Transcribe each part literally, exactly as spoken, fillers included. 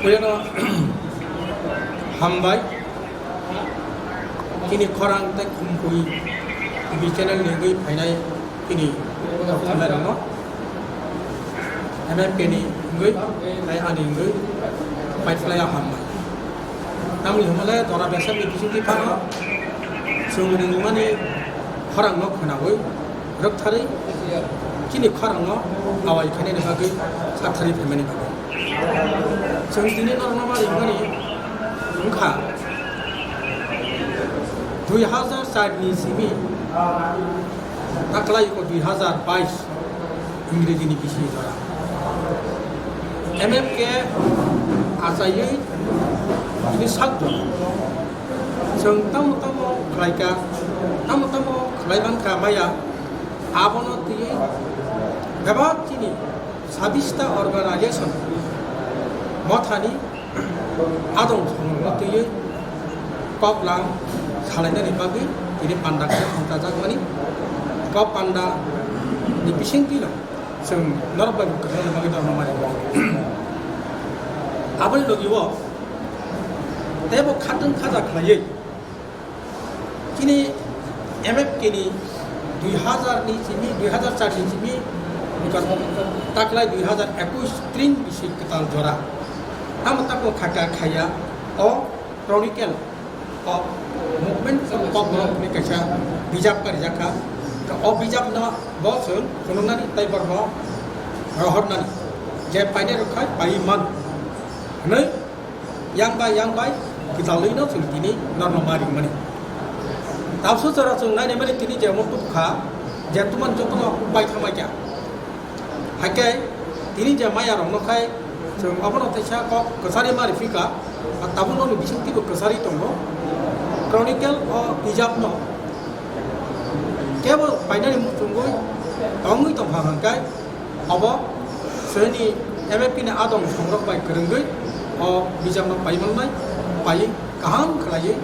Puilano hambai, chini khorang tei khumkui T V channel ni wngwi phainai chini tongthoknairokno, M M K ni wngwi tei ani wngwi paiphlaiya hambai. Tamni hwnmale jora besakni bisingtwi phano chwng ringmani khorangno khwnaui rwktharwi chini khorangno awai khainani bagwi saktharwi phaimani bagwi. Chwng tini norokno ma ringmani wngkha dui hazar char ni simi taklai o dui hazar bais Ingreji ni bisi jora. M M K achaiwi tini sakjak. Chwng tamo tamo khlaika, tamo tamo khlai mankha maya, abono twiwi bebak chini sabista organization mothani adong songrokno twiwi kok lang salainani bagwi tini panda khe thangtajakmani. Kok panda ni bisingtwino chwng norok bai bo kwthangna bagwi norokno mari. Aboni logi o teibo khatwng khaja khlaiwi chini M F K ni dui hazar ni simi, dui hazar char ni simi, taklai dui hazar ekush tring bisi kwtal jora. Tamo tamo khaka khaya o Chronicle of Movement of Kokborok hwnwi kaisa bijap karijakha. O bijapno bo chwng phunuknani tei borokno rohornani je painai rok khai paiwi man hwnwi yang bai yang bai kwtalwino chwng tini norno ma ringmani. Tabukso jora chwng nainai mani tini je omo tubukha je tuman jotono bai thangbai kha. Hakhe tini je maya rokno khai chwng obono teisa kok kwchari ma riphi kha, tabukno ni bisingtwi bo kwchari tongo. Chronicle o bijapno kebo painani muchungwi tongwi tongkha hwnkhai, obo chini M F K ni adong songrok bai kwrwngwi o bijapno pai mannai, pai kaham khlaiwi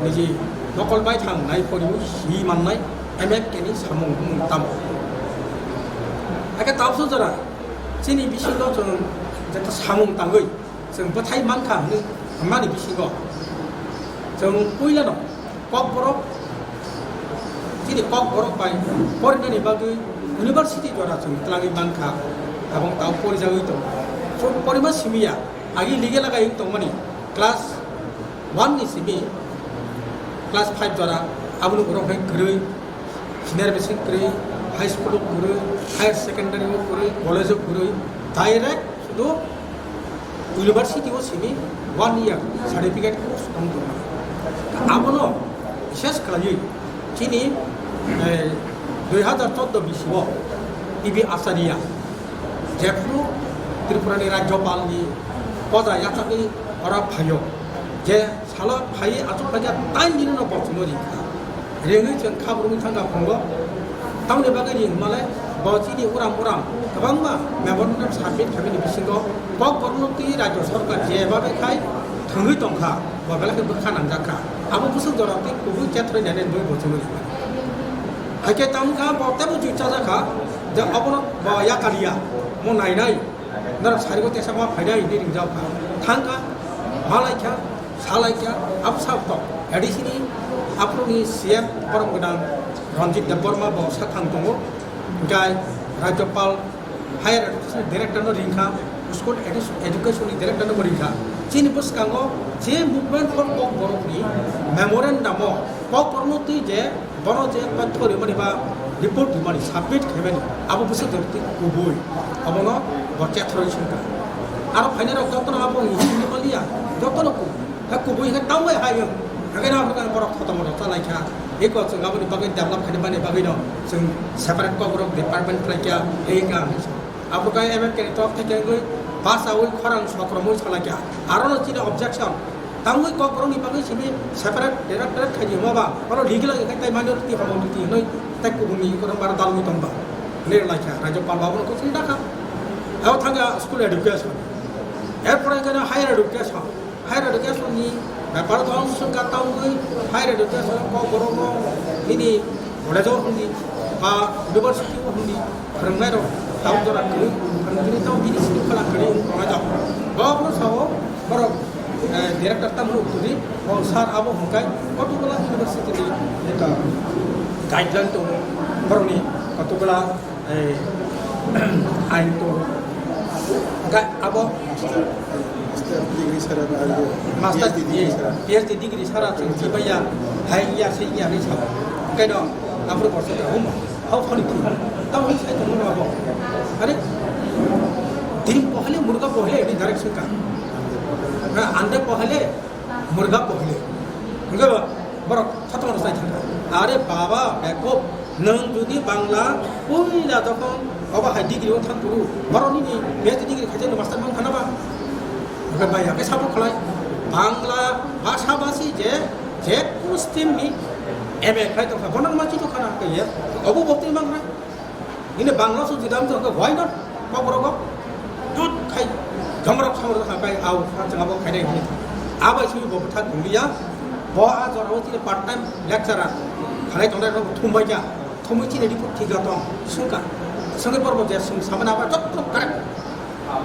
niji nokol bai thangnai poriwi si mannai M F K ni samung humung tamo. Hakhe tabukso jora chini bisingo chwng jeto samung tangwi chwng bwthai mankha hwnwi hwnmani bisingo chwng puilano Kokborok, chini Kokborok bai porinani bagwi university jora chwng twlangwi mankha, tabuk tabuk porijagwi tongo. Chwng porima simiya, agi legal lagai wng tongmani class one ni simi class five jora, aboni borok hai kwrwi, senior basic kwrwi, high school o kwrwi, higher secondary o kwrwi, college o kwrwi, direct sudu university o simi one year certificate course tong tongmani. Abono bises khlaiwi chini, eh, dui hazar chordo bisio T B Acharya jephru Tripura ni Rajyapal ni poja yachakni ora phaio je salo phaiwi achuk phaikha tain dino no bochungno ringkha. Ringwi chwng kha brumwi thangkha phungo. Tamoni bagwi ring hwnmale bo chini uram uram kwbangma memorandum submit khaimani bisingo Kokborokno twi Rajya Sarkar je babe khai thwngwi tongkha, bo belai khe bwkha nangjakha. Abo bwswk jora twi kubui kethrai nai nai bo bochungwi ringkha. Hakhe tamo kha bo teibo jui chajakha je obono bo yakaliya, mo nainai. Norok sarigo tesa ma phainai hinwi ringjak kha. Thang kha, ma lai kha, sa lai kha, abo sa tok. A D C ni aphuru ni C M borom gwnang Ranjit Debbarma bo sa thang tongo. Gai Rajyapal Higher Education Director no ring kha, School Edu-, Education ni Director no bo ring kha. Chini bwskango je Movement for Kokborok ni memorandum o Kokborok no twi je Bono je totho rimani ba report rimani submit khaimani abo bwswk jora twi kubui. Abono bo chethroi songkha. Aro phainai rok jotono abo hinwi hinwi maliya, jotono kubui. Ha kubui khe tamo hai yung. Hakhe na borok thoto moto chalai kha. Eko chwng aboni bagwi develop khaina bani bagwi no chwng separate Kokborok department khlai kha. Ei ka. Abo khe M F K ni tok thai khe wngwi basa ui khorang sokromwi salai kha. Aro no chini objection. Tangwi Kokborokni bagwi simi separate directorate khaidi hwnba ba, oro legal wngkha tei minority homority hwnwi tei kubuni oro bara dalwi tongba. Hwnwi laikha, Rajyapal babuno kuchung dakha. Abo thangkha school education. Erpore hwnkhe higher education. Higher education ni bepar dong swngkha tangwi higher education Kokborokno nini college o hwndi ba university o hwndi phwrwngnairok tamo jora kwrwi, phwrwngtwini tamo bini sini phala kwrwi wng tongnai jok. Bobo sao Borok, eh, director tamo rok twi, o sir abo hwnkhai kotokgola university ni, eh, guideline tongo, borokni kotokgola, eh, ain tongo. Hwnkhai abo master degree sara, master, P H D degree sara. P H D degree sara chwng chibaiya, hai ya, se ya ni sabo. Hwnkhai no, aphuru borok se hum. Hau phani thwi. Tamo hwn sai tongmani abo. Are, din pohale murga pohale, ini direct sungka. Na, ande pohale, murga pohale. Hwnkhai ba, borok khatungma sai thangkha. Are baba, beko, nwng jodi Bangla, puila jokhon, obo hai degree o thang phuru, borok nini P H D degree khaijak master mang khana ba. Hwnkhai bai, hake sabo khlai, Bangla bhasha bhasi je, je kunu stream ni M A khlai tongkha, bono ma chito khana hwnkhai ye, obo bo twi mang nai. Ini Bangla song jidam jong ke why not? Kokborok dut khai, jomrok samrok khai, au, changa bo khai dai hini. Abai sui bo bwthak tonglia, bo a jora o chini part time lecturer, khalai tongnai rok thumbai ja, thumui chini report thik tong, sungka, sungke porbo je sung samana aba jotto correct.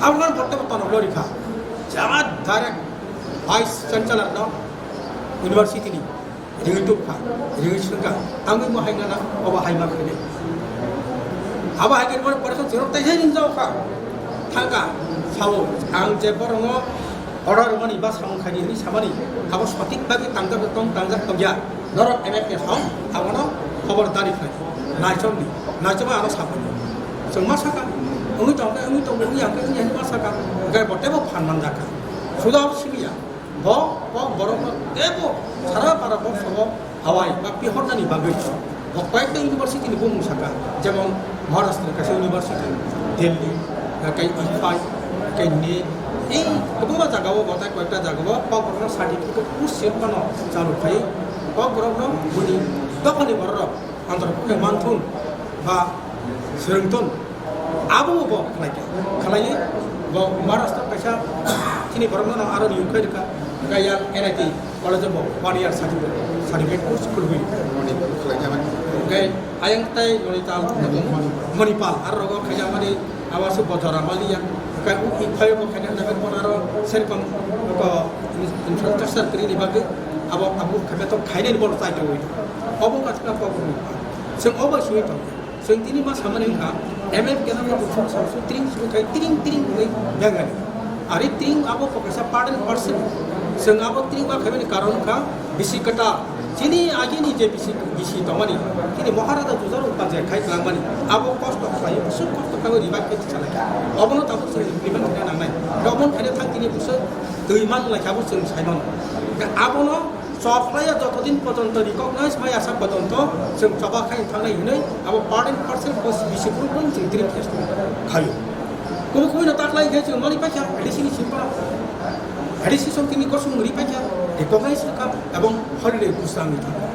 Abang botte botte no lori kha, jama direct vice chancellor no university ni. Ringwi tubkha, ringwi swngkha, tangwi mo hai nana, obo hai ma khwlai. Abo hai khe mani pore khe chwrwk taisa ringjao kha. Thangkha, sao, ang je borongo order rwmani ba samung khaidi hwnwi samani, abo sotik bagwi tangjak tong, tangjak tongya. Norok M F S hong, abono khobor dari khlai. Naichomni, naichomwi ano samani. Chwng ma sakha, wngwi tongkhe, wngwi tongo, wngya khe, wngya hwnwi ma sakha. Hwnkhe bo teibo phan manjakha. Suda simiya. Bo, bo borokno teibo sara para borsogo hawai ba pihornani bagwi bo koyekta university ni bumung saka, jemon Maharashtra ni kaisa university, Delhi, tei IFAI, tei NIT, ei kwbangma jagao bo tei koyekta jagao bo kokborokno certificate course se phano chalu khai kokborokno bini dophani bororok antaro khe manthun ba swrwngthun. Abo bo khlai kha. Khlaiwi bo Maharashtra kaisa chini borokno no aro ni ukhai rwkha. Kaya N I T college bo one year certificate, certificate course khulwi. Khlai kha mani. Khe ayang tai Nainital, Manipal, aro rogo khaina mani abo se bo jora maliya. Khe u i phai bo khaina na ko aro serkom ko infrastructure kri ni bagwi abo abo khabe to khaina ni bol chai to. Obo kaisa ko. Seng obo sui to. Chwng tini ma samani wngkha, M F K no bo bukhuk samsu tring suru khai tring tring wngwi bengani. Ari tring abo bo kaisa part and parcel. Chwng abo tring ma khaimani karon wngkha bisi kwtal. Chini agini je bisi, bisi tongmani, chini Maharaja Jujaro Upadyay khai kwlangmani, abo kosto khlai, bwswk kosto khlai ribai khai tisalai kha. Obono tabuk chwng implement khaina nangnai. Obono khaina thang tini bwswk twi man lai kha, abo chwng sai mano. Abono Chop khlaiya joto din pojonto recognize mai asa pojonto chwng choba khai thangnai hinwi abo part and parcel bisi group rok chwng tini test khaio. Kubu kubu no taklai khe chwng mani paikha A D C ni simpra. A D C song tini kosong ri paikha recognize kha ebong holiday busang ni thangkha.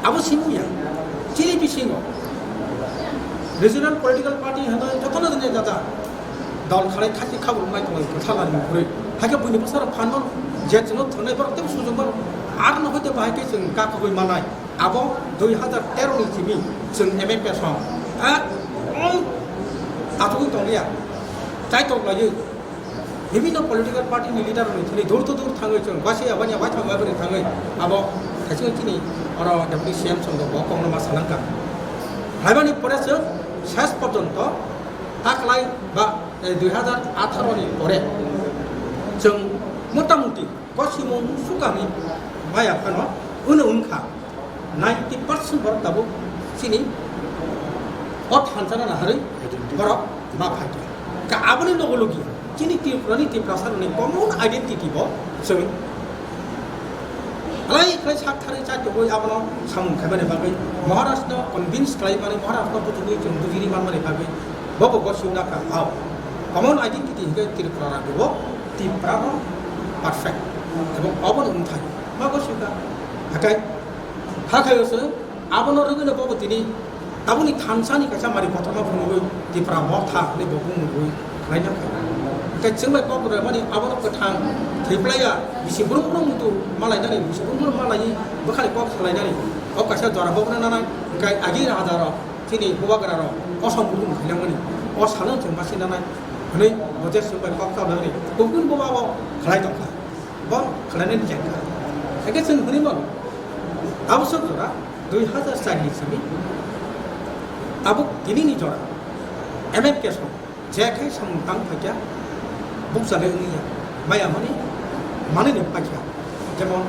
Abo simuya chini bisingo regional political party hwnwi jotono jani jata dol khalai khati khabur mai tongo kwthalani kwrwi. Hakhe buini bwsarok phan mano, je chwngno thwngnai borok teibo sujung mano. Arno hoite bahai khe chwng kakhogwi manai. Abo dui hazar tero ni simi chwng M M P song. Ekdom achugwi tongliya. Chaitok laiwi. Bibhinno political party ni leader rokni thani dur to dur thangwi chwng waisa ya wanya waithang waibrwi thangwi abo thaichung chini oro deputy C M song bo kokno ma salangkha. Haibani pore chwng ses porjonto taklai ba eh, dui hazar atharo ni pore chwng motamuti kosimung sukani maya phano uno wngkha ninety percent borok tabuk chini o thansa na naharwi borok ma phaikha. Ka aboni logo logi chini Tripura ni Tiprasa ni common identity bo chwng Khlai khlai sak tharwi chai tongwi abono samung khaimani bagwi Maharaj no convince khlaimani, Maharaj no bujugwi chwng bujiri manmani bagwi bobo gosio nakha. Hao, common identity hinkhe Tripura rajyo o Tipra no perfect ebong obono wngthai ma gosio kha. Hakai, hakhaio se abono rwgwino bobo tini Tabukni thansa ni kaisa mari kotorma phunugwi Tipra Motha hwnwi bo bumungwi khlaina kha. Hwnkhe chwng bai kok rwmani abono kwthang thwiplaiya bisi brum brum muitu malainani, bisi brum brum malaiwi bwkhani kok salainani, o kaisa jora bokhorna nanai, hwnkhe agi raja rok chini bubagra rok kosom brum khainangmani, o salo chwng basi nanai. Hwnwi bo je chwng bai kok chalnani kubun bo abo khlai tongkha, bo khlainani jengkha. Hakhe chwng hwnwi mano, abo sok jora dui hazar char ni simi abo tinini jora M N K song je khe samung tang phaikha, bukchalai wngya, maya mani manwini paikha. Jemon,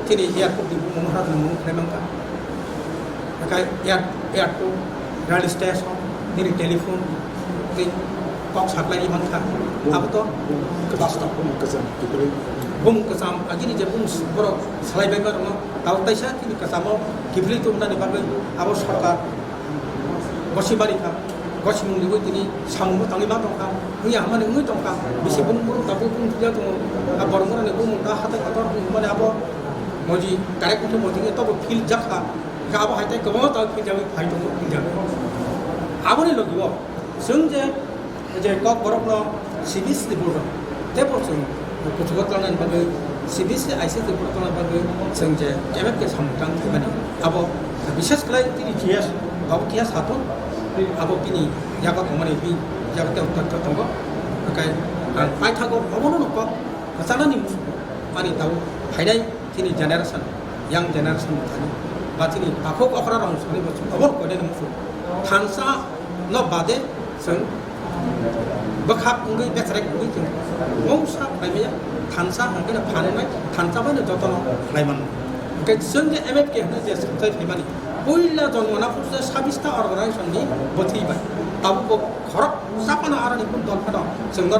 chini airport ni bumung, Maharaj ni bumung khlai mankha. Hakai air-, airport, rail station, nini telephone, tei kok saklai mankha. Abo to bumung kwcham, bumung kwcham, agini je bumung borok salai bai ma rwno, tao taisa chini kwchamo kiphilwi tongmani bagwi abo sorkar gosi bari kha, gosi mung liwi tini samung bo tangwi ma tongkha, wngya hamani wngwi tongkha, bisi bumung bumung tabuk bumung thwiya tongo, a borok borok ni bumung ta hatai kotor wngmani abo moji direct wngkhe moji wngya tobo feel jakha, khe abo hai tai kwbangma ta feel jagwi phai tongo, feel jagwi. Aboni logi o chwng je je kok borokno C B S E ni borok tei bo chwng kuchugo tlangnani bagwi, C B S E I C S ni borok tlangnani bagwi chwng je M F K samung tang khaimani abo bishes khlai tini G S babu kiya sato abo bini yago tongmani bini yago tei tongkha tongo. Hakai ang paithago obono no kok kwchanani musugo ani tau phainai chini generation, young generation thani ba chini takhuk okra rok thani bo chwng obo koinani muchung thansa no bade chwng bwkhak wngwi bwsarek wngwi chwng mungsa khlai maya thansa hwnkhe no phan wngnai thansa bai no jotono khlai mano. Hwnkhe chwng je M F K hwnwi je swngchai phaimani puila jonmo na phuru je sabista organization ni bwthwi bai tabuk bo khorok chapano aroni kun dol phano chwng no